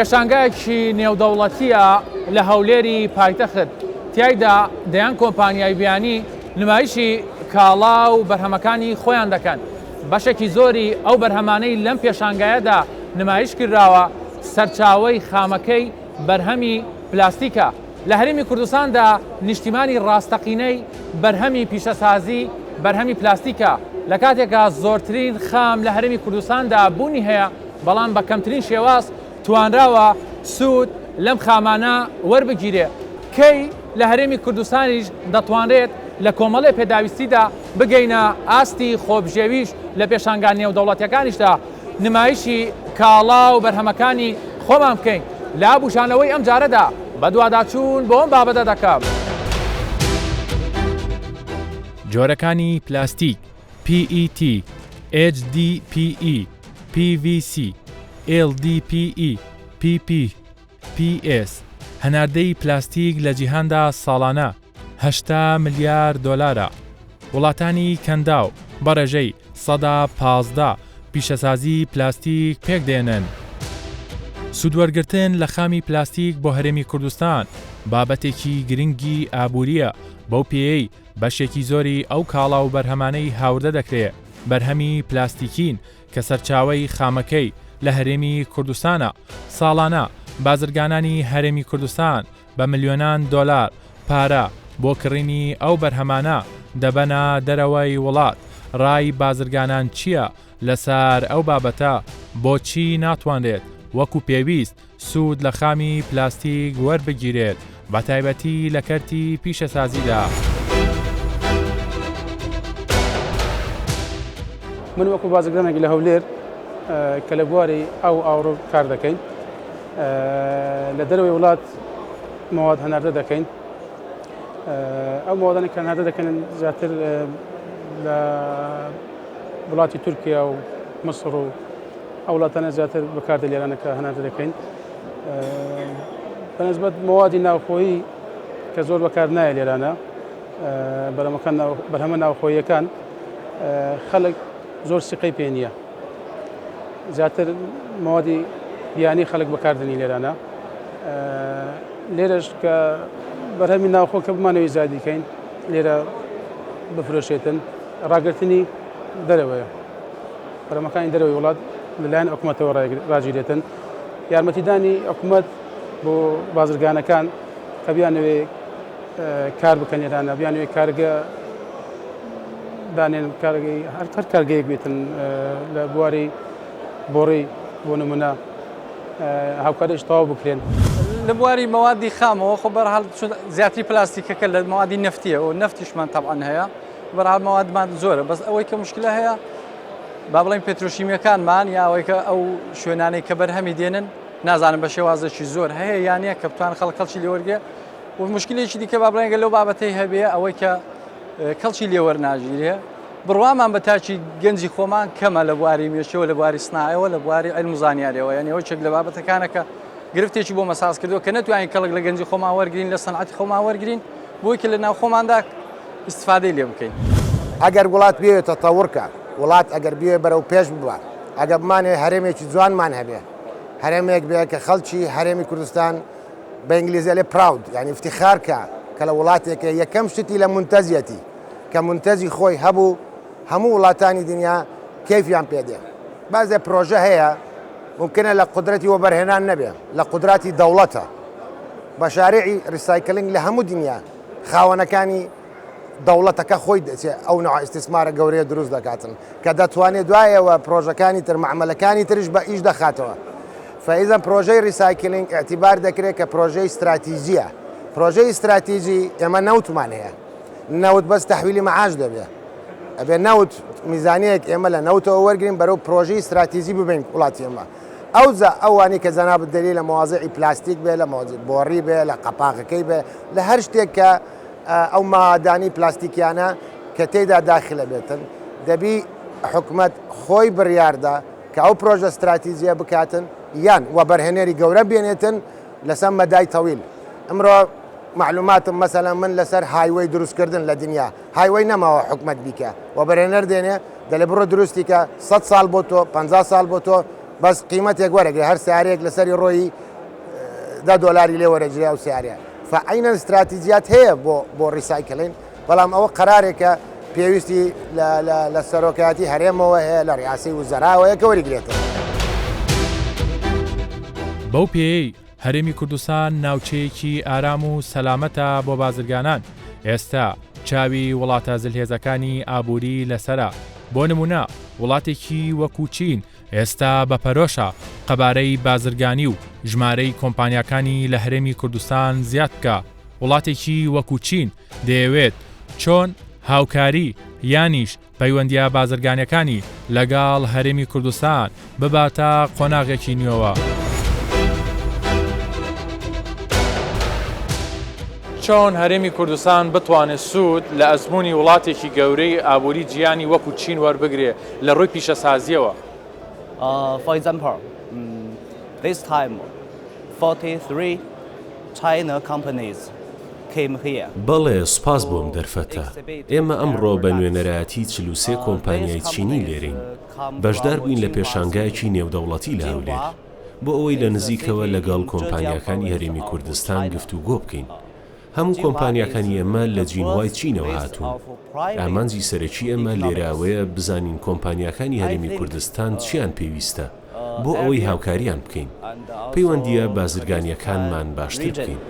پێشانگایەکی نێودەوڵەتییە لە هەولێری پایتەخت، تیایدا دەیان کۆمپانیای بیانی نمایشی کاڵا و بەرهەمەکانی خۆیان دەکەن، بەشێکی زۆری ئەو بەرهەمانەی لەم پێشانگایەدا نمایش کراوە سەرچاوەی خامەکەی بەرهەمی پلاستیکە. لە هەرێمی کوردستاندا نیشتیمانی ڕاستەقینەی بەرهەمی پیشەسازی بەرهەمی پلاستیکە، لە کاتێکا زۆرترین خام لە هەرێمی کوردستاندا بوونی هەیە، بەڵام بە کەمترین شێواز توانراوە سوود لەم خامانە وەربگیرێ، کەی لە هەرێمی کوردستانیش دەتوانرێت لە کۆمەڵێ پێداویستیدا بگەینە ئاستی خۆبژێویش لە پێشانگا نێودەوڵەتیەکانیشدا نمایشی کاڵا و بەرهەمەکانی خۆمان بکەین، لە بوژانەوەی ئەم جارەدا بەدواداچوون بۆ ئەم بابەتە دەکەم. جۆرەکانی پلاستیک، PET، HDPE، PVC، LDPE، PP، PS، هەناردەی پلاستیک لە جیهاندا ساڵانە 80 ملیار دۆلارە. وڵاتانی کەنداو بە ڕێژەی 15% پیشەسازی پلاستیک پێکدێنن. سوودوەرگرتن لە خامی پلاستیک بۆ هەرێمی کوردستان بابەتێکی گرنگی ئابوورییە، بەو پێیەی بەشێکی زۆری ئەو کاڵا و بەرهەمانەی هاوردە دەکرێ بەرهەمی پلاستیکین کە سەرچاوەی خامەکەی لە هەرێمی کوردستانە، ساڵانە بازرگانانی هەرێمی کوردستان بە ملیۆنان دۆلار پارە بۆ کڕینی ئەو بەرهەمانە دەبەنە دەرەوەی وڵات، ڕای بازرگانان چییە لەسەر ئەو بابەتە، بۆچی ناتوانرێت وەکو پێویست سوود لە خامی پلاستیک وەربگیرێت بەتایبەتی لە کەرتی پیشەسازیدا. من وەکو بازرگانێک لە هەولێر کە لە بواری ئاو و ئاوڕۆ کار دەکەین لە دەرەوەی وڵات مەواد هەناردە دەکەین ئەو مەوادانە کە هەناردە دەکەن زیاتر لە وڵاتی تورکیا و مسڕ و ئەو وڵاتانە زیاتر بەکاردێت لێرانە کە هەناردە دەکەین بەنسبەت مەوادی ناوخۆیی کە زۆر بەکار نایە لێرانە بەرەمەکان بەرهەمە ناوخۆیەکان خەڵک زۆر سیقەی پێ نییە زیاتر مەوادی بیانی خەڵک بەکاردنی لێرانە لێرەش کە بەرهەمی ناوخۆ کە بمانەوەی زیادیکەین لێرە بفرۆشێتن ڕاگرتنی دەرەوەیە بەرهەمەکانی دەرەوەی وڵات لەلایەن حکومەتەوە ڕاگیرێتن یارمەتیدانی حکومەت بۆ بازرگانەکان کە بیانەوێ کار بکەن لێرانە بیانەوێ کارگە دانێن کارگەی هەر هەر کارگەیەک بێتن لە بواری بۆڕی بۆ نمونە هاوکاریش تەواو بکرێن. لە بواری مەوادی خامەوە خۆ بەرحاڵ زیاتری پلاستیکەکە لە مەوادی نەفتیە و نەفتیشمان تەبعەن هەیە بەرحاڵ مەوادمان زۆرە بەس ئەوەی کە مشکلە هەیە با بڵێین پێترۆشیمیەکانمان یا ئەوەی کە ئەو شوێنانەی کە بەرهەمی دێنن نازانم بە شێوازێکی زۆر هەیە یان نییە کە بتوان خەڵک کەڵکی لێوەرگێ و مشکلێکی دیکە با بڵێن گەر لەو بابەتەی هەبێ ئەوەی کە کەڵکی لێوەرناگیرێ بڕوامان بە تاکی گەنجی خۆمان کەمە لە بواری مێشەوە لە بواری سناعەوە لە بواری علم و زانیاریەوە یعنی ئەوە چێک لە بابەتەکانە کە گرفتێکی بۆ مەساز کردووە کە نەتوانین کەڵک لە گەنجی خۆمان وەرگین لە سەنعەتی خۆمان وەرگین بۆی کە لە ناو خۆماندا ئیستفادەی لێ بکەین. ئەگەر وڵات بێ تەتەوڕ کا، وڵات ئەگەر بێ بەرەو پێش ببا، ئەگەر بمانەوێ هەرێمێکی جوانمان هەبێ، هەرێمێک بێ کە خەڵکی هەرێمی کوردستان بە ئینگلیزی ئەلێ proud یانی ئیفتیخار کا کە لە وڵاتێکە یەکەم شتی لە مونتەزیەتی کە مونتەزی خۆی هەبوو هەموو وڵاتانی دنیا کەیفیان پێ دێ. بەعزێ پرۆژە هەیە مومکنە لە قودرەتی وەبەرهێنان نەبێ، لە قودراتی دەوڵەتە. مەشاریعی recycling لە هەموو دنیا خاوەنەکانی دەوڵەتەکە خۆی دەچێ ئەو نوع ئیستیسمارە گەورەیە دروست دەکاتن کە دەتوانێت دوایەوە پرۆژەکانی تر مەعمەلەکانی ترش بە ئیش دەخاتەوە فەئیزەن پرۆژەی recycling ئیعتیبار دەکرێت کە پرۆژەی استراتیجیە پرۆژەی استراتیجی ئێمە نەوتمان هەیە نەوت بەس تەحویلی معاش دەبێ ئەبێ نەوت میزانیەک ئێمە لە نەوتەوە وەرگین بەرەو پرۆژەی استراتیجی ببین وڵاتی ئێمە ئەوجا ئەوانی کە جەنابت دەری لە مەوازیعی پلاستیک بێ لە مەوازیع بۆڕی بێ لە قەپاغەکەی بێ لە هەر شتێک کە ئەو مادانی پلاستیکیانە کە تێدا داخلە بێتن دەبی حکومت خۆی بڕیاردا کە ئەو پرۆژە استراتیجیە بکاتن یان وەبەرهێنەری گەورە بێنێتن لەسەر مەدای تەویل ئەمڕۆ معلوماتم مەسەلەن من لەسەر highway دروستکردن لە دنیا highway نەماوە حکومت بیکە وەبەرهێنەر دێنێ دەلێ بڕۆ دروستی کە 100 ساڵ بۆ تۆ 50 ساڵ بۆ تۆ بەس قیمەتێک وەرەگرێ هەر سیارەیەک لەسەری ڕۆیی. دە دۆلاری لێ وەرەگیرێ ئەو سەیارەیە فعینەن ستراتیجیات هەیە بۆ بۆ recycling بەڵام ئەوە قەرارێکە پێویستی لە لە لە سەرۆکایەتی هەرێمەوە هەیە لە ڕیاسی وزەراوەیە کە وەریگرێتەوە. بەو پێیەی هەرێمی کوردستان ناوچەیەکی ئارام و سەلامەتە بۆ بازرگانان، ئێستا چاوی وڵاتە زلهێزەکانی ئابووری لەسەرە، بۆ نموونە وڵاتێکی وەکو چین ئێستا بە پەرۆشە قەبارەی بازرگانی و ژمارەی کۆمپانیاکانی لە هەرێمی کوردستان زیاد بکا، وڵاتێکی وەکو چین دەیەوێت چۆن هاوکاری یانیش پەیوەندییە بازرگانیەکانی لەگەڵ هەرێمی کوردستان بباتە قۆناغێکی نوێوە. چۆن هەرێمی کوردستان بتوانێت سوود لە ئەزموونی وڵاتێکی گەورەی ئابووری جیهانی وەکو چین وەربگرێ لە ڕووی پیشەسازییەوە؟ For example, this time 43 China companies came here. بەڵێ، سوپاس بۆ ئەم دەرفەتە. ئێمە ئەمڕۆ بە نوێنەرایەتی 43 کۆمپانیای چینی لێرەین. بەشدار بووین لە پێشانگایەکی نێودەوڵەتی لە هەولێر. بۆ ئەوەی لە نزیکەوە لەگەڵ کۆمپانیاکانی هەرێمی کوردستان گفتوگۆ بکەین. هەموو کۆمپانیاکانی ئێمە لە جینهوای چینەوە هاتوون. ئامانجی سەرەکی ئێمە لێرە ئەوەیە بزانین کۆمپانیاکانی هەرێمی کوردستان چیان پێویستە بۆ ئەوەی هاوکاریان بکەین پەیوەندییە بازرگانییەکانمان باشتر بکەین.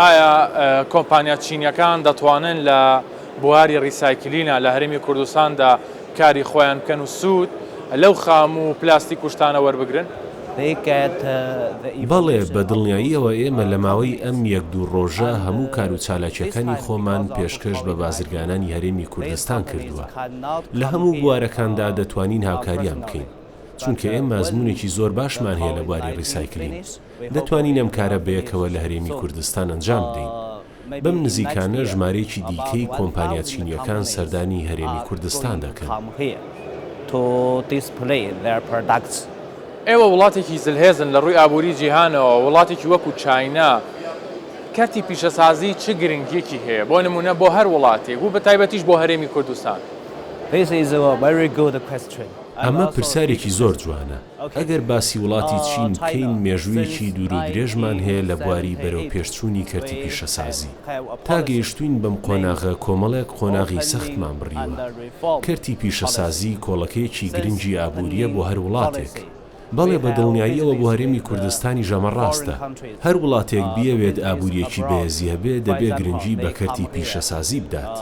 ئایا کۆمپانیا چینیەکان دەتوانن لە بواری recycling ا لە هەرێمی کوردستاندا کاری خۆیان بکەن و سوود لەو خام و پلاستیک و شتانە وەربگرن؟ بەڵێ، بە دڵنیاییەوە ئێمە لە ماوەی ئەم یەک دوو ڕۆژە هەموو کار و چالاکییەکانی خۆمان پێشکەش بە بازرگانانی هەرێمی کوردستان کردووە. لە هەموو بوارەکاندا دەتوانین هاوکاریان بکەین، چونکە ئێمە ئەزموونێکی زۆر باشمان هەیە لە بواری recycling. دەتوانین ئەم کارە بەیەکەوە لە هەرێمی کوردستان ئەنجام بدەین. بەم نزیکانە ژمارەیەکی دیکەی کۆمپانیا چینییەکان سەردانی هەرێمی کوردستان دەکەن. ئێوە وڵاتێکی زلهێزن لە ڕووی ئابووری جیهانەوە، وڵاتێکی وەکو چاینا کەرتی پیشەسازی چ گرنگییەکی هەیە بۆ نموونە بۆ هەر وڵاتێک و بەتایبەتیش بۆ هەرێمی کوردستان؟ ئەمە پرسیارێکی زۆر جوانە. ئەگەر باسی وڵاتی چین بکەین مێژوویەکی دوور و درێژمان هەیە لە بواری بەرەوپێشچوونی کەرتی پیشەسازی. تا گەیشتووین بەم قۆناغە کۆمەڵێک قۆناغی سەختمان بڕیوە. کەرتی پیشەسازی کۆڵەکەیەکی گرنگی ئابوورییە بۆ هەر وڵاتێک. بەڵێ بە دڵنیاییەوە بۆ هەرێمی کوردستانیش ئەمە ڕاستە. هەر وڵاتێک بیەوێت ئابوورییەکی بەهێزی هەبێ دەبێ گرنگی بە کەرتی پیشەسازی بدات.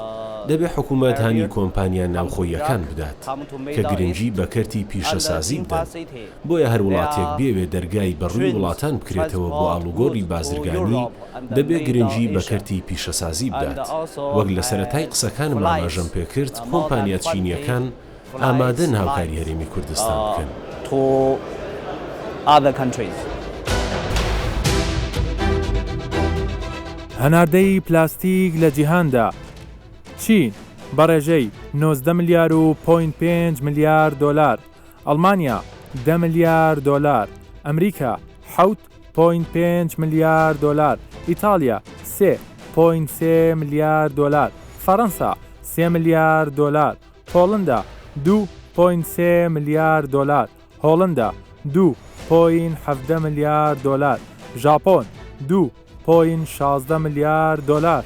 دەبێ حکوومەت هانی کۆمپانیا ناوخۆییەکان بدات کە گرنگی بە کەرتی پیشەسازی بدەن. بۆیە هەر وڵاتێک بیەوێ دەرگای بە ڕووی وڵاتان بکرێتەوە بۆ ئاڵوگۆڕی بازرگانی دەبێ گرنگی بە کەرتی پیشەسازی بدات. وەک لە سەرەتای قسەکانم ئاماژەم پێکرد کۆمپانیا چینییەکان ئامادەن هاوکاری هەرێمی کوردستان بکەن. هەناردەی پلاستیک لە جیهاندا، چین بە ڕێژەی 19 ملیار و point پێنج ملیار دۆلار، ئەڵمانیا دە ملیار دۆلار، ئەمریکا حەوت point پێنج ملیار دۆلار، ئیتاڵیا سێ point سێ ملیار دۆلار، فەرەنسا سێ ملیار دۆلار، پۆڵندا دوو point سێ ملیار دۆلار، هۆڵندا دوو point 17 ملیار دۆلار، ژاپۆن دوو point 16 ملیار دۆلار.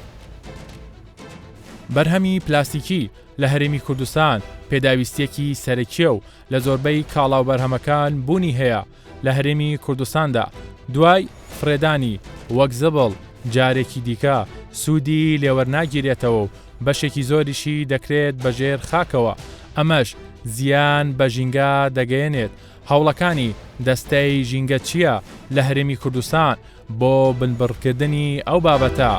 بەرهەمی پلاستیکی لە هەرێمی کوردستان پێداویستییەکی سەرەکییە و لە زۆربەی کاڵا و بەرهەمەکان بوونی هەیە لە هەرێمی کوردستاندا دوای فڕێدانی وەک زبڵ جارێکی دیکە سوودی لێوەرناگیرێتەوە و بەشێکی زۆریشی دەکرێت بە ژێر خاکەوە، ئەمەش زیان بە ژینگە دەگەیەنێت، هەوڵەکانی دەستەی ژینگە چییە لە هەرێمی کوردستان بۆ بنبڕکردنی ئەو بابەتە؟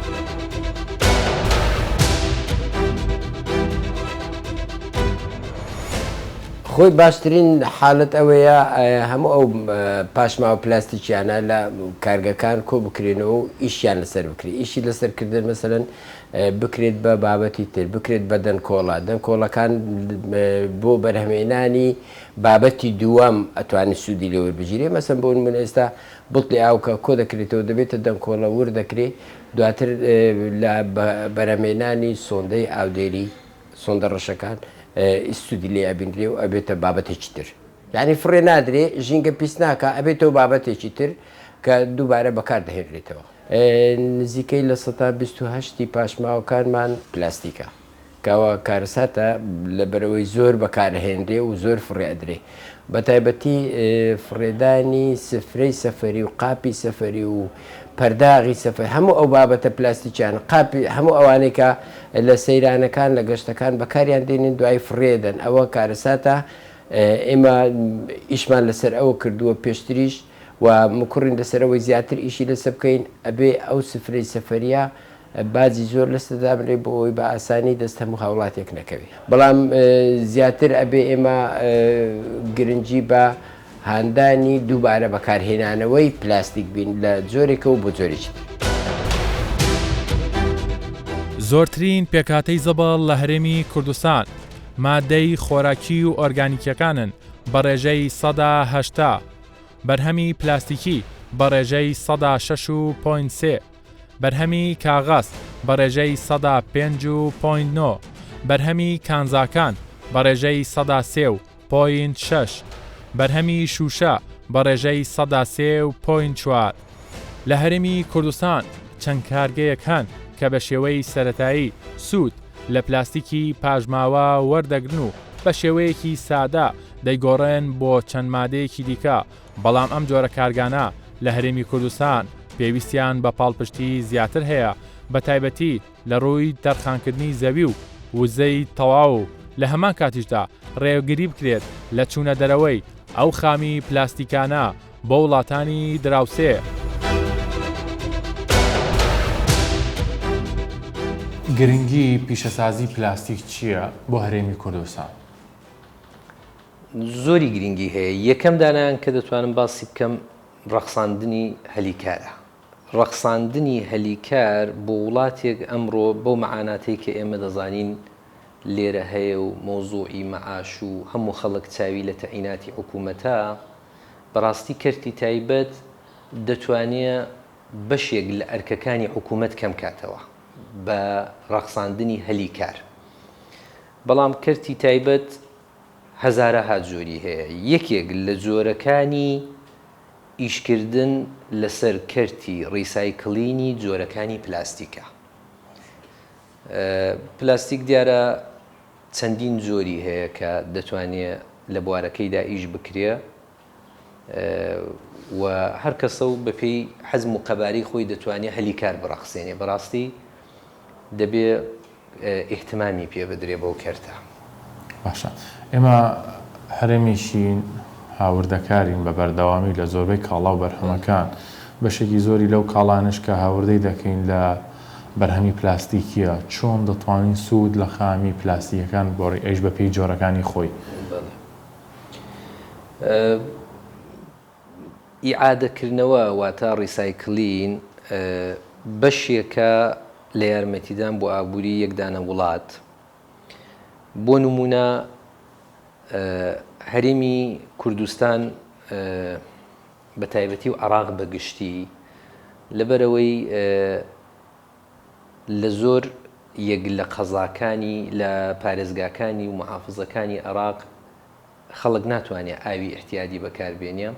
خۆی باشترین حالەت ئەوەیە هەموو ئەو پاشماوە پلاستیکیانە لە کارگەکان کۆ بکرێنەوە و ئیشیان لەسەر بکرێت ئیشی لەسەر کردن مەسەلەن بکرێت بە بابەتی تر بکرێت بە دەنکۆڵە دەنکۆڵەکان بۆ بەرهەمێنانی بابەتی دووەم ئەتوانێت سوودی لێ وەربگیرێ مەسەن بۆ نمونە ئێستا بوتڵی ئاو کە کۆ دەکرێتەوە دەبێتە دەنکۆڵە ورد دەکرێ دواتر لە بەرهەمێنانی سۆندەی ئاودێری سۆندە ڕەشەکان سوودی لێ ئەبینرێ و ئەبێتە بابەتێکی تر. یانی فڕێ نادرێ، ژینگە پیس ناکا، ئەبێتەوە بابەتێکی تر کە دووبارە بەکار دەهێنرێتەوە. نزیکەی 28% ی پاشماوەکانمان پلاستیکە. کە ئەوە کارەساتە لەبەرئەوەی زۆر بەکارئەهێنرێ و زۆر فڕێ ئەدرێ بەتایبەتی فڕێدانی سفرەی سەفەری و قاپی سەفەری و پەرداغی سەفەر هەموو ئەو بابەتە پلاستیکیانە قاپی هەموو ئەوانەی کە لە سەیرانەکان لە گەشتەکان بەکاریان دێنین دوایی فڕێ دەن ئەوە کارەساتە ئێمە ئیشمان لەسەر ئەوە کردووە پێشتریش و مکوڕین لەسەر ئەوەی زیاتر ئیشی لەسەر بکەین ئەبێ ئەو سفرەی سەفەریە باجی زۆر لەسەر دابنرێت بۆ ئەوەی بە ئاسانی دەست هەموو هاوڵاتیەک نەکەوێت بەڵام زیاتر ئەبێ ئێمە گرنگی بە هاندانی دووبارە بەکارهێنانەوەی پلاستیک بین لە جۆرێکەوە بۆ جۆرێکی تر. زۆرترین پێکهاتەی زبڵ لە هەرێمی کوردستان مادەی خۆراکی و ئۆرگانیکیەکانن بە ڕێژەی 80%، بەرهەمی پلاستیکی بە ڕێژەی 6 و point سێ، بەرهەمی کاغەز بە ڕێژەی 5% و point نۆ، بەرهەمی کانزاکان بە ڕێژەی 3% و point شەش، بەرهەمی شووشە بە ڕێژەی 3% و point چوار. لە هەرێمی کوردستان چەند کارگەیەک هەن کە بە شێوەی سەرەتایی سوود لە پلاستیکی پاشماوە وەردەگرن و بە شێوەیەکی سادە دەیگۆڕن بۆ چەند مادەیەکی دیکە، بەڵام ئەم جۆرە کارگانە لە هەرێمی کوردستان پێویستیان بە پاڵپشتی زیاتر هەیە بەتایبەتی لە ڕووی تەرخانکردنی زەوی و وزەی تەواو و لە هەمان کاتیشدا ڕێگری بکرێت لە چوونە دەرەوەی ئەو خامی پلاستیکانە بۆ وڵاتانی دراوسێ. گرنگی پیشەسازی پلاستیک چییە بۆ هەرێمی کوردستان؟ زۆری گرنگی هەیە یەکەم دانیان کە دەتوانم باسی بکەم ڕەخساندنی هەلی کارە ڕەخساندنی هەلی کار بۆ وڵاتێک ئەمڕۆ بەو مەعاناتەی کە ئێمە دەزانین لێرە هەیە و مەوزوعی مەعاش و هەموو خەڵک چاوی لە تەعیناتی حکوومەتە بەڕاستی کەرتی تایبەت دەتوانێ بەشێک لە ئەرکەکانی حکوومەت کەم کاتەوە بە ڕەخساندنی هەلی کار بەڵام کەرتی تایبەت هەزارەها جۆری هەیە، یەکێک لە جۆرەکانی ئیشکردن لەسەر کەرتی ڕیسایکلینی جۆرەکانی پلاستیکە. پلاستیک دیارە چەندین جۆری هەیە کە دەتوانێ لە بوارەکەیدا ئیش بکرێ و هەر کەسە و بەپێی حەجم و قەبارەی خۆی دەتوانێ هەلی کار بڕەخسێنێ. بەڕاستی دەبێ ئیهتمامی پێ بدرێ بەو کەرتە. باشە ئێمە هەرێمیشین هاوردەکارین بە بەردەوامی لە زۆربەی کاڵا و بەرهەمەکان، بەشێکی زۆری لەو کاڵانەش کە هاوردەی دەکەین لە بەرهەمی پلاستیکیە، چۆن دەتوانین سوود لە خامی پلاستیکەکان بگۆڕین ئەویش بە پێی جۆرەکانی خۆی؟ بەڵێ. ئیعادەکردنەوە واتە ڕیسایکلین بەشێکە لە یارمەتیدان بۆ ئابووری یەک دانە وڵات. بۆ نموونە هەرێمی کوردستان بە تایبەتی و عێراق بە گشتی لەبەرئەوەی لە زۆر یەک لە قەزاکانی لە پارێزگاکانی و محافزەکانی عێراق خەڵک ناتوانێ ئاوی ئیعتیادی بەکار بێنێ،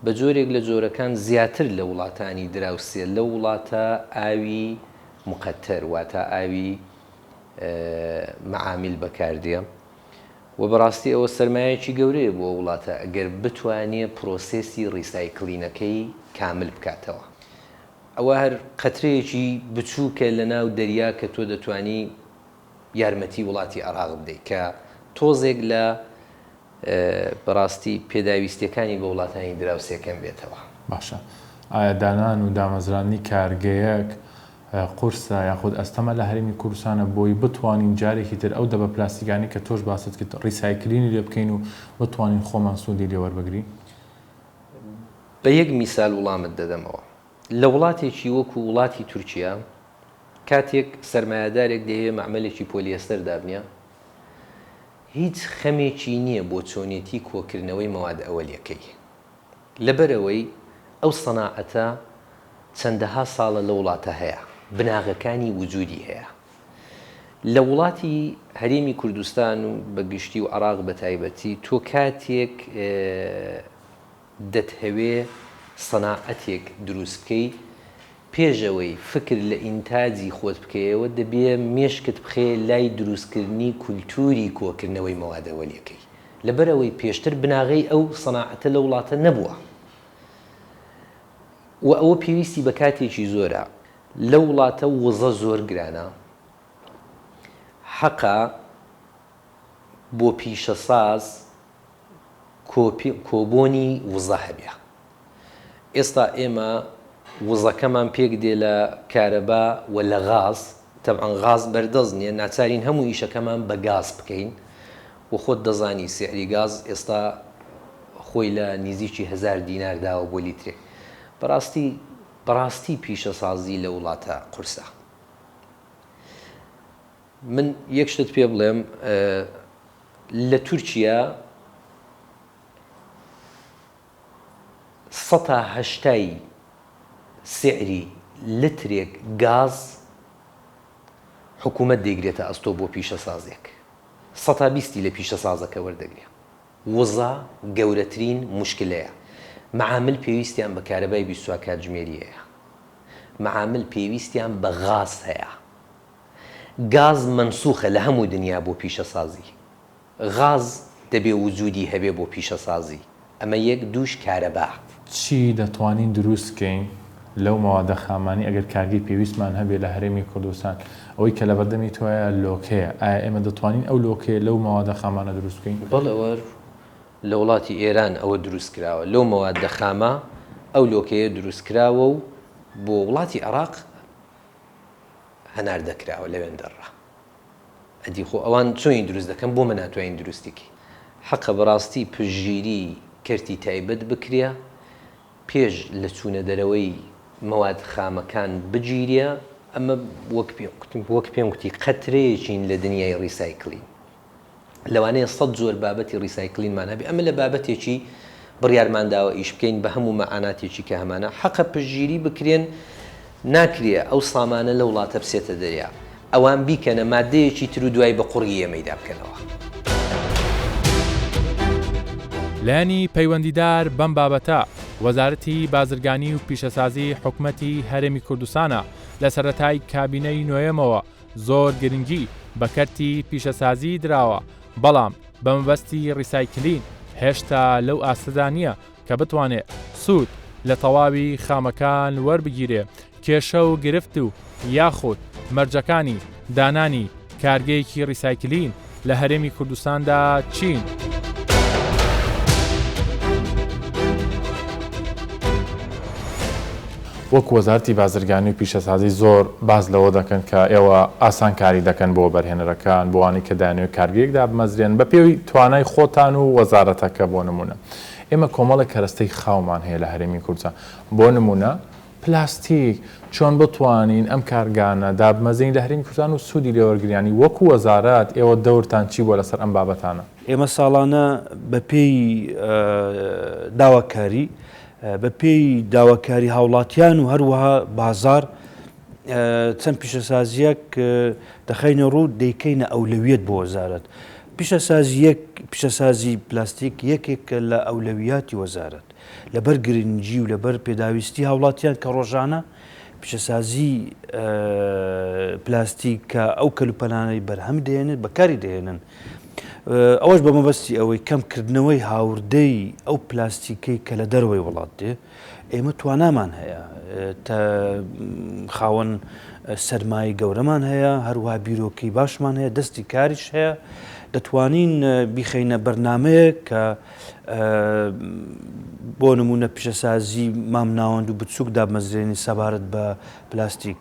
بە جۆرێک لە جۆرەکان زیاتر لە وڵاتانی دراوسێ لەو وڵاتە ئاوی مقەتەر واتا ئاوی مەعامیل بەکار دێ و بەڕاستی ئەوە سەرمایەکی گەورەیە بۆ ئەو وڵاتە ئەگەر بتوانێ پرۆسێسی ڕیسایکلینەکەی کامل بکاتەوە. ئەوە هەر قەترەیەکی بچووکە لەناو دەریا کە تۆ دەتوانی یارمەتی وڵاتی عێراق بدەیت کە تۆزێک لە بەڕاستی پێداویستیەکانی بۆ وڵاتانی دراوسێ کەم بێتەوە. باشە ئایا دانان و دامەزراندنی کارگەیەک قورسە یاخود ئەستەمە لە هەرێمی کوردستانە بۆی بتوانین جارێکی تر ئەو دەبە پلاستیکانەی کە تۆش باست کرد ڕیسایکلینی لێ بکەین و بتوانین خۆمان سوودی لێ وەربگرین؟ بە یەک میسال وڵامت دەدەمەوە. لە وڵاتێکی وەکو وڵاتی تورکیا کاتێک سەرمایەدارێک دەیەوێ مەعمەلێکی پۆلیەستەر دابنێ، هیچ خەمێکی نییە بۆ چۆنێتی کۆکردنەوەی مەواد ئەوەلیەکەی. لەبەرئەوەی ئەو سەناعەتە چەندەها ساڵە لەو وڵاتە هەیە، بناغەکانی وجودی هەیە. لە وڵاتی هەرێمی کوردستان و بە گشتی و عێراق بە تایبەتی تۆ کاتێک دەتهەوێ سەناعەتێک دروست بکەی پێش ئەوەی فکر لە ئینتاجی خۆت بکەیەوە دەبێ مێشکت بخەیە لای دروست کردنی کولتوری کۆکردنەوەی مەواد ئەوەلیەکەی لەبەر ئەوەی پێشتر بناغەی ئەو سەناعەتە لە وڵاتە نەبووە و ئەوە پێویستی بە کاتێکی زۆرە لەو وڵاتە وزە زۆر گرانە حەقە بۆ پیشەساز کۆبۆنی وزە هەبێ. ئێستا ئێمە وزەکەمان پێک دێ لە کارەبا و لە غاز، تەبعەن غاز بەردەست نییە، ناچارین هەموو ئیشەکەمان بە گاز بکەین و خۆت دەزانی سعری گاز ئێستا خۆی لە نیزیکی هەزار دینار داوە بۆ لیترێک. بەڕاستی بەڕاستی پیشەسازی لە وڵاتە قورسە. من یەک شتت پێ بڵێم لە تورکیا سەتا هەشتای سعری لترێک گاز حکوومەت دەیگرێتە ئەستۆ بۆ پیشەسازێک سەتا بیستی لە پیشەسازەکە وەردەگرێ وزە گەورەترین موشکلەیە مەعامل پێویستیان بە کارەبای 24 کاتژمێری هەیە مەعامل پێویستیان بە غاز هەیە گاز مەنسوخە لە هەموو دنیا بۆ پیشەسازی. غاز دەبێ وجودی هەبێ بۆ پیشەسازی. ئەمە یەک، دووش کارەبا. چی دەتوانین دروست کەین لەو مەوادە خامانەی ئەگەر کارگەی پێویستمان هەبێ لە هەرێمی کوردستان؟ ئەوەی کە لەبەردەمی تۆیە لۆکەیە، ئایا ئێمە دەتوانین ئەو لۆکەیە لەو مەوادە خامانە دروست بکەین؟ بەڵێ وەر لە وڵاتی ئێران ئەوە دروست کراوە لەو مەوادە خامە ئەو لۆکەیە دروست کراوە و بۆ وڵاتی عێراق هەناردە کراوە لەوێندەرڕا ئەدی خۆ ئەوان چۆنی دروست دەکەن بۆ مە ناتوانین دروستی کەین حەقە بەڕاستی پشتگیری کەرتی تایبەت بکرێ پێش لە چوونە دەرەوەی مەواد خامەکان بگیرێ ئەمە وەک پێم وەک پێم گوتی قەترەیەکین لە دنیای ڕیسایکلین لەوانەیە سەت جۆر بابەتی ڕیسایکلینمان هەبێ، ئەمە لە بابەتێکی بڕیارمان داوە ئیش بکەین بە هەموو مەعاناتێکی کە هەمانە، حەقە پشتگیری بکرێن، ناکرێ ئەو سامانە لە وڵاتە بچێتە دەریا، ئەوان بیکەنە ماددەیەکی تر و دوای بە قوڕگی ئێمەیدا بکەنەوە. لایەنی پەیوەندیدار بەم بابەتە، وەزارەتی بازرگانی و پیشەسازی حکومەتی هەرێمی کوردستانە، لە سەرەتای کابینەی نۆیەمەوە زۆر گرنگی بە کەرتی پیشەسازی دراوە، بەڵام بە مەبەستی ڕیسایکلین هێشتا لەو ئاستەدا نییە کە بتوانێ سوود لە تەواوی خامەکان وەربگیرێ، کێشە و گرفت و یاخود مەرجەکانی دانانی کارگەیەکی ڕیسایکلین لە هەرێمی کوردستاندا چین؟ وەکو وەزارەتی بازرگانی و پیشەسازی زۆر باس لەوە دەکەن کە ئێوە ئاسانکاری دەکەن بۆ وەبەرهێنەرەکان، بۆ ئەوانەی کە دەیانەوێت کارگەیەک دابمەزرێن بە پێی توانای خۆتان و وەزارەتەکە بۆ نموونە ئێمە کۆمەڵێک کەرەستەی خاومان هەیە لە هەرێمی کوردستان بۆ نموونە پلاستیک، چۆن بتوانین ئەم کارگانە دابمەزرێنین لە هەرێمی کوردستان و سوودی لێ وەرگرین یانی وەکو وەزارەت ئێوە دەورتان چی بووە لەسەر ئەم بابەتانە؟ ئێمە ساڵانە بەپێی داواکاری بەپێی داواکاری هاوڵاتیان و هەروەها بازاڕ چەند پیشەسازییەک دەخەینە ڕوو دەیکەینە ئەولەویەت بۆ وەزارەت. پیشەسازی یەک پیشەسازی پلاستیک یەکێکە لە ئەولەویاتی وەزارەت. لەبەر گرنگی و لەبەر پێداویستی هاوڵاتیان کە ڕۆژانە پیشەسازی پلاستیک کە ئەو کەلوپەلانەی بەرهەم دەهێنێت بەکاری دەهێنن. ئەوەش بە مەبەستی ئەوەی کەمکردنەوەی هاوردەی ئەو پلاستیکەی کە لە دەرەوەی وڵات دێ، ئێمە توانامان هەیە، خاوەن سەرمایەی گەورەمان هەیە، هەروەها بیرۆکەی باشمان هەیە، دەستی کاریش هەیە، دەتوانین بیخەینە بەرنامەیەک کە بۆ نموونە پیشەسازی مامناوەند و بچووک دابمەزرێنین سەبارەت بە پلاستیک.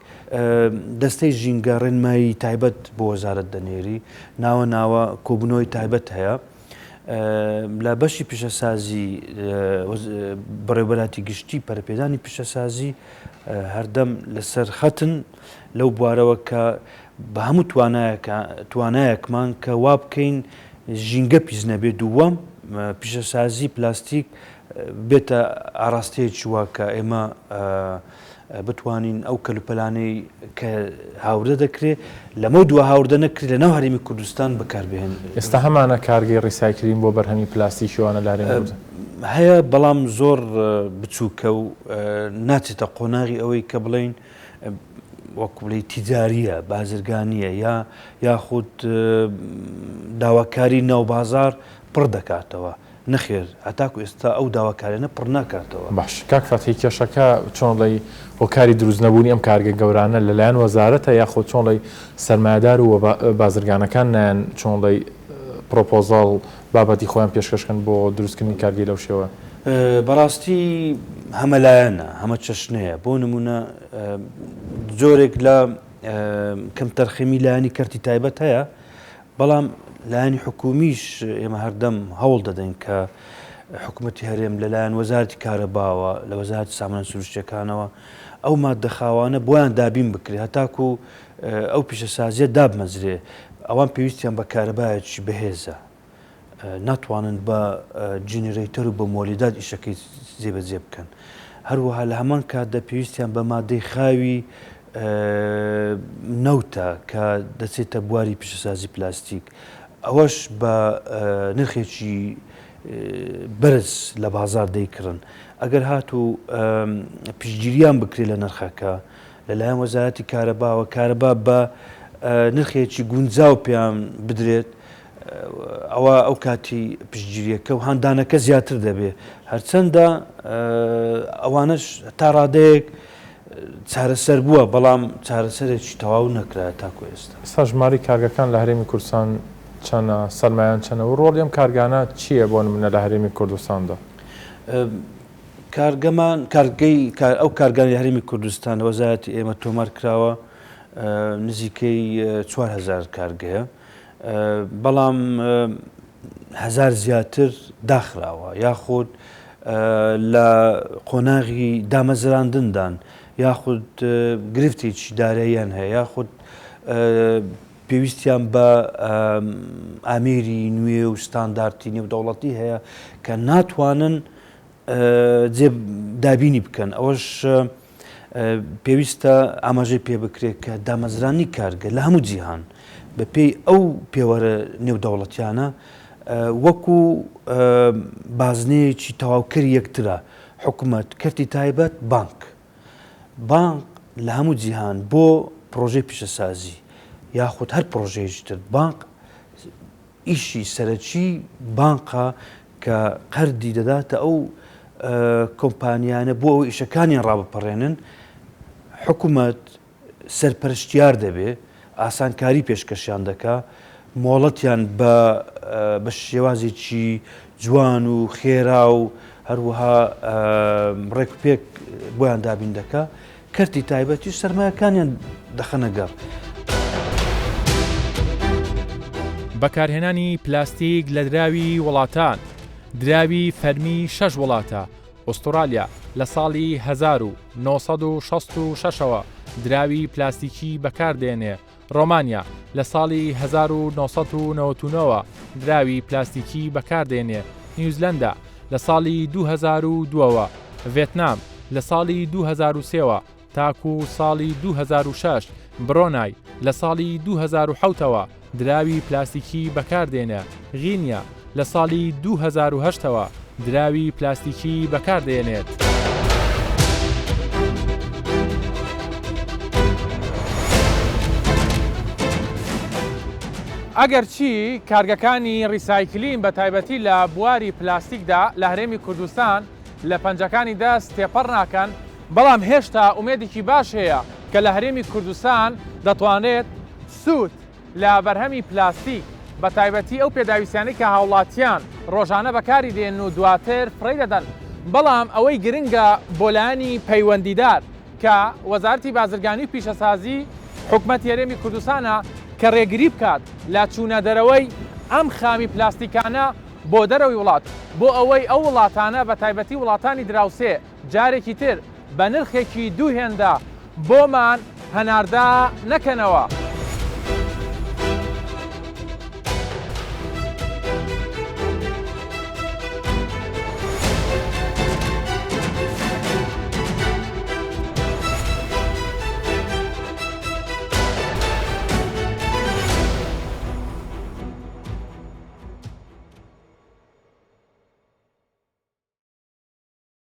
دەستەی ژینگە ڕێنمایی تایبەت بۆ وەزارەت دەنێری، ناوە ناوە کۆبوونەوەی تایبەت هەیە. لە بەشی پیشەسازی بەڕێوەبەراتی گشتی پەرەپێدانی پیشەسازی هەردەم لەسەر خەتن لەو بوارەوە کە بە هەموو توانایەکمان کە وا بکەین ژینگە پیس نەبێت دووەم پیشەسازی پلاستیک بێتە ئاراستەیەکی وا کە ئێمە. بتوانین ئەو کەلوپەلانەی کە هاوردە دەکرێت لەمەو دوا هاوردە نەکرێت لەناو هەرێمی کوردستان بەکاربهێنرێت. ئێستا هەمانە کارگەی ڕیسایکلین بۆ بەرهەمی پلاستیکی ئەوانە لە هەرێمی کوردستان؟ هەیە بەڵام زۆر بچووکە و ناچێتە قۆناغی ئەوەی کە بڵێین وەکو بڵێی تیجارییە، بازرگانییە یا یاخود داواکاری ناو بازاڕ پڕ دەکاتەوە. نەخێر هەتاکو ئێستا ئەو داواکاریانە پڕ ناکاتەوە. باش کاک فەتحی کێشەکە چۆن ڵێی هۆکاری دروست نەبوونی ئەم کارگە گەورانە لەلایەن وەزارەتە یاخۆ چۆن ڵێی سەرمایەدار و بازرگانەکان نایەن چۆن ڵێی پرۆپۆزاڵ بابەتی خۆیان پێشکەش کەن بۆ دروستکردنی کارگەی لەو شێوە؟ بەڕاستی هەمەلایەنە هەمەچەشنەیە بۆ نمونە جۆرێک لە کەمتەرخەمی لایەنی کەرتی تایبەت هەیە بەڵام لایەنی حکومیش ئێمە هەردەم هەوڵ دەدەین کە حکومەتی هەرێم لەلایەن وەزارەتی کارەباوە لە وەزارەتی سامانە سروشتیەکانەوە ئەو ماددە خاوانە بۆیان دابین بکرێت هەتاکو ئەو پیشەسازیە دابمەزرێ ئەوان پێویستیان بە کارەبایەکی بەهێزە ناتوانن بە جینرەیتەر و بە مۆلیدات ئیشەکەی جێبەجێ بکەن. هەروەها لە هەمان کاتدا پێویستیان بە مادەی خاوی نەوتە کە دەچێتە بواری پیشەسازی پلاستیک. ئەوەش بە نرخێکی بەرز لە بازار دەیکڕن. ئەگەر هاتوو پشتگیریان بکرێت لە نرخەکە لەلایەن وەزارەتی کارەباوە، کارەبا بە نرخێکی گونجاو پێیان بدرێت، ئەوا ئەو کاتی پشتگیریەکە و هاندانەکە زیاتر دەبێت هەرچەندە ئەوانەش تا ڕادەیەک چارەسەر بووە بەڵام چارەسەرێکی تەواو نەکرا تاکو ئێستا. ئێستا ژمارەی کارگەکان لە هەرێمی کوردستان چەنە، سەرمایەیان چەنە و ڕۆڵی ئەم کارگانە چییە بۆ نمونە لە هەرێمی کوردستاندا؟ کارگەمان کارگەی ئەو کارگانەی هەرێمی کوردستان لە وەزارەتی ئێمە تۆمار کراوە نزیکەی 4000 کارگەیە. بەڵام هەزار زیاتر داخراوە یاخود لە قۆناغی دامەزراندندان یاخود گرفتێکی داراییان هەیە یاخود پێویستیان بە ئامێری نوێ و ستاندارتی نێودەوڵەتی هەیە کە ناتوانن جێ دابینی بکەن ئەوەش پێویستە ئاماژەی پێ بکرێت کە دامەزرانی کارگە لە هەموو جیهان بە پێی ئەو پێوەرە نێودەوڵەتیانە وەکو بازنەیەکی تەواوکەری یەکترە، حکومەت، کەرتی تایبەت، بانک. بانک لە هەموو جیهان بۆ پڕۆژەی پیشەسازی یاخود هەر پڕۆژەیەکی تر بانک ئیشی سەرەکی بانقە کە قەردی دەداتە ئەو کۆمپانیانە بۆ ئەوەی ئیشەکانیان ڕابپەڕێنن، حکومەت سەرپەرشتیار دەبێ، ئاسانکاری پێشکەشیان دەکا، مۆڵەتیان بە بە شێوازێکی جوان و خێرا و هەروەها ڕێکوپێک بۆیان دابین دەکا. کەرتی تایبەتیش سەرمایەکانیان دەخەنە گەڕ. بەکارهێنانی پلاستیک لە دراوی وڵاتان، دراوی فەرمی شەش وڵاتە، ئوستوڕالیا لە ساڵی 1966 ەوە دراوی پلاستیکی بەکاردێنێ، ڕۆمانیا لە ساڵی 1999 ەوە دراوی پلاستیکی بەکاردێنێ، نیوزلەندا لە ساڵی 2002 ەوە، ڤێتنام لە ساڵی 2003 ەوە تاکو ساڵی 2006، برۆنای لە ساڵی 2007 ەوە دراوی پلاستیکی بەکاردێنێ، غینیا لە ساڵی 2008 ەوە دراوی پلاستیکی بەکاردێنێت. ئەگەرچی کارگەکانی ڕیسایکلین بە تایبەتی لە بواری پلاستیکدا لە هەرێمی کوردستان لە پەنجەکانی دەست تێپەڕ ناکەن، بەڵام هێشتا ئومێدێکی باش هەیە کە لە هەرێمی کوردستان دەتوانرێت سوود لە بەرهەمی پلاستیک، بە تایبەتی ئەو پێداویستیانەی کە هاوڵاتیان ڕۆژانە بەکاری دێنن و دواتر فڕێی دەدەن، بەڵام ئەوەی گرنگە بۆ لایەنی پەیوەندیدار کە وەزارەتی بازرگانی و پیشەسازی حکومەتی هەرێمی کوردستانە کە ڕێگری بکات لە چوونە دەرەوەی ئەم خامی پلاستیکانە بۆ دەرەوەی وڵات بۆ ئەوەی ئەو وڵاتانە بە تایبەتی وڵاتانی دراوسێ جارێکی تر بە نرخێکی دوو هێندە بۆمان هەناردە نەکەنەوە.